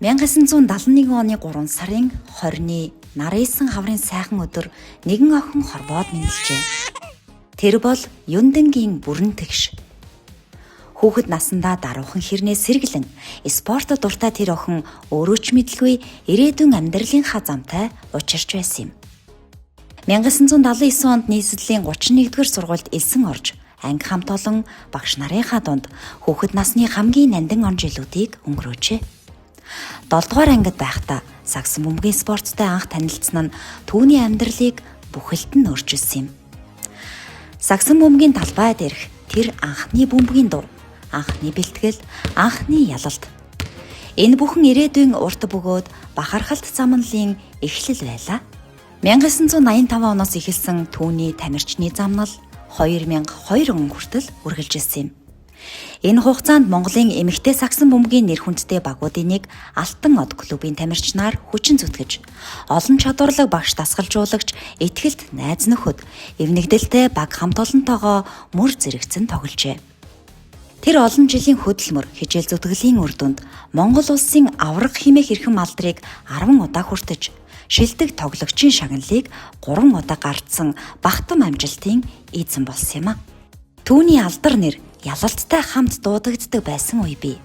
1971 оны 3 сарын 20-ны нарийсан хаврын сайхан өдөр нэгэн охин хорвоод мэндэлжээ. Тэр бол Юндангийн бүрэн тэгш. Хүүхэд насандаа даруухан хэрнээ сэргэлэн спортод дуртай тэр охин өөрөө ч мэдлгүй ирээдүйн амьдралынхаа замтай учирч байсан юм. 1979 онд нийслэлийн 31-р сургуульд элсэн орж анги хамт олон багш нарынхаа дунд хүүхэд насны хамгийн нандин он жилүүдийг өнгөрөөжээ. 7 дугаар ангид байхдаа сагсан бөмбөгийн спорттой анх танилцсан нь түүний амьдралыг бүхэлд нь өөрчилсөн юм. Сагсан бөмбөгийн талбай дээрх тэр анхны бөмбөгийн дур, анхны бэлтгэл, анхны ялалт. Энэ бүхэн ирээдүйн урт бөгөөд бахархалт замналын эхлэл байлаа. 1985 оноос эхэлсэн түүний тамирчны замнал 2002 он хүртэл үргэлжилсэн юм. Энэ хугацаанд Монголын эмэгтэй сагсан бөмбөгийн нэр хүндтэй багуудын нэг Алтан од клубын тамирчнаар хүчин зүтгэж, олон чадварлаг багш дасгалжуулагч, итгэлт найз нөхөд, эвнэгдэлтэй баг хамт олонтойгоо мөр зэрэгцэн тогложээ. Тэр олон жилийн хөдөлмөр, хичээл зүтгэлийн үр дүнд Монгол улсын аварга хэмээх эрхэм алдрыг 10 удаа хүртэж, шилдэг тоглогчийн шагналыг 3 удаа гардсан багтам амжилтын эзэн болсон юм а. Түүний алдар нэр ялалттай хамт дуудагддаг байсан үе бий.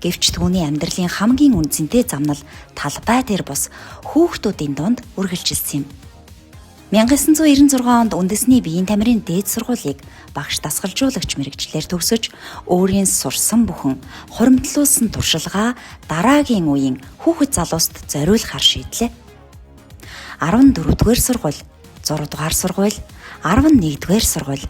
Гэвч түүний амьдралын хамгийн үнэ цэнтэй замнал талбай дээр бус хүүхдүүдийн дунд үргэлжилсэн юм. 1996 онд үндэсний биеийн тамирын дээд сургуулийг багш дасгалжуулагч мэрэгчлэр төгсөж, өөрийн сурсан бүхэн хуримтлуулсан туршилгаа дараагийн үеийн хүүхэд залууст зориулахар шийдлээ. 14-р сургууль, 6-р сургууль, 11-р сургууль.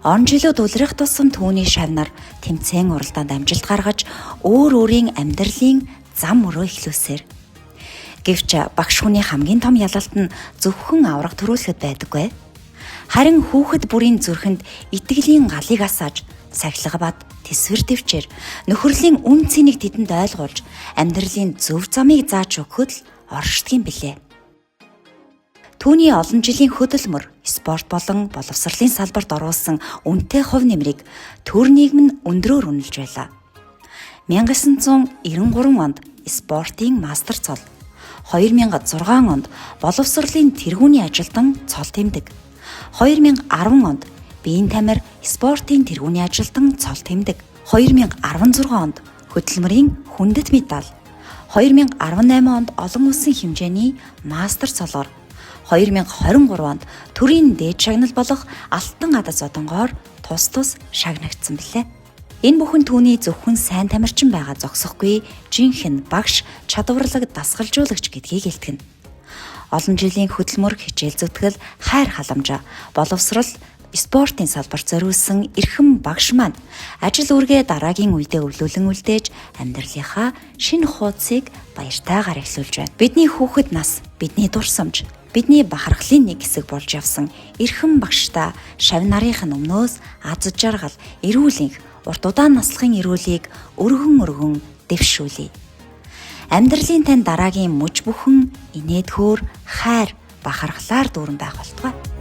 Он жилүүд үлрэх тусам түүний шавнар тэмцээн уралдаанд амжилт гаргаж өөр өөрийн амьдралын зам мөрөө эхлүүлсээр. Гэвч багш хүний хамгийн том ялалт нь зөвхөн авраг төрүүлэхэд байдаггүй. Харин хүүхэд бүрийн зүрхэнд итгэлийн галыг асааж, сахилга бат, тэсвэр төвчээр нөхөрлийн үн цэнийг тэдэнд ойлгуулж, амьдралын зөв замыг зааж өгөхөд л оршдог юм билээ. Түүний олон жилийн хөдөлмөр, спорт болон боловсролын салбарт оруулсан үнэтэй хувь нэмрийг төр нийгэм нь өндрөөр үнэлж байлаа. 1993 онд спортын мастер цол, 2006 онд боловсролын тэргүүний ажилтан цол тэмдэг, 2010 онд биеийн тамир спортын тэргүүний ажилтан цол тэмдэг, 2016 онд хөдөлмөрийн хүндэт медаль, 2018 онд олон улсын хэмжээний мастер цолоор, 2023 онд төрийн дээд шагнал болох Алтан адас одонгоор тус тус шагнагдсан билээ. Энэ бүхэн түүний зөвхөн сайн тамирчин байгаа зогсохгүй жинхэнэ багш, чадварлаг дасгалжуулагч гэдгийг илтгэнэ. Олон жилийн хөдөлмөр, хичээл зүтгэл, хайр халамжаа, боловсрол, спортын салбарт зориулсан эрхэм багш маань ажил үүргээ дараагийн үедээ өвлүүлэн үлдээж амьдралынхаа шинэ хуудсыг баяртайгаар эхлүүлж байна. Бидний хүүхэд нас, бидний дурсамж, бидний бахархлын нэг хэсэг болж явсан эрхэм багштай шавь нарын өмнөөс аз жаргал, эрүүл энх, урт удаан наслахын эрүүлийг өргөн өргөн дэвшүүлье. Амьдралын тань дараагийн мөч бүхэн инээдхөөр, хайр, бахархлаар дүүрэн байх болтугай.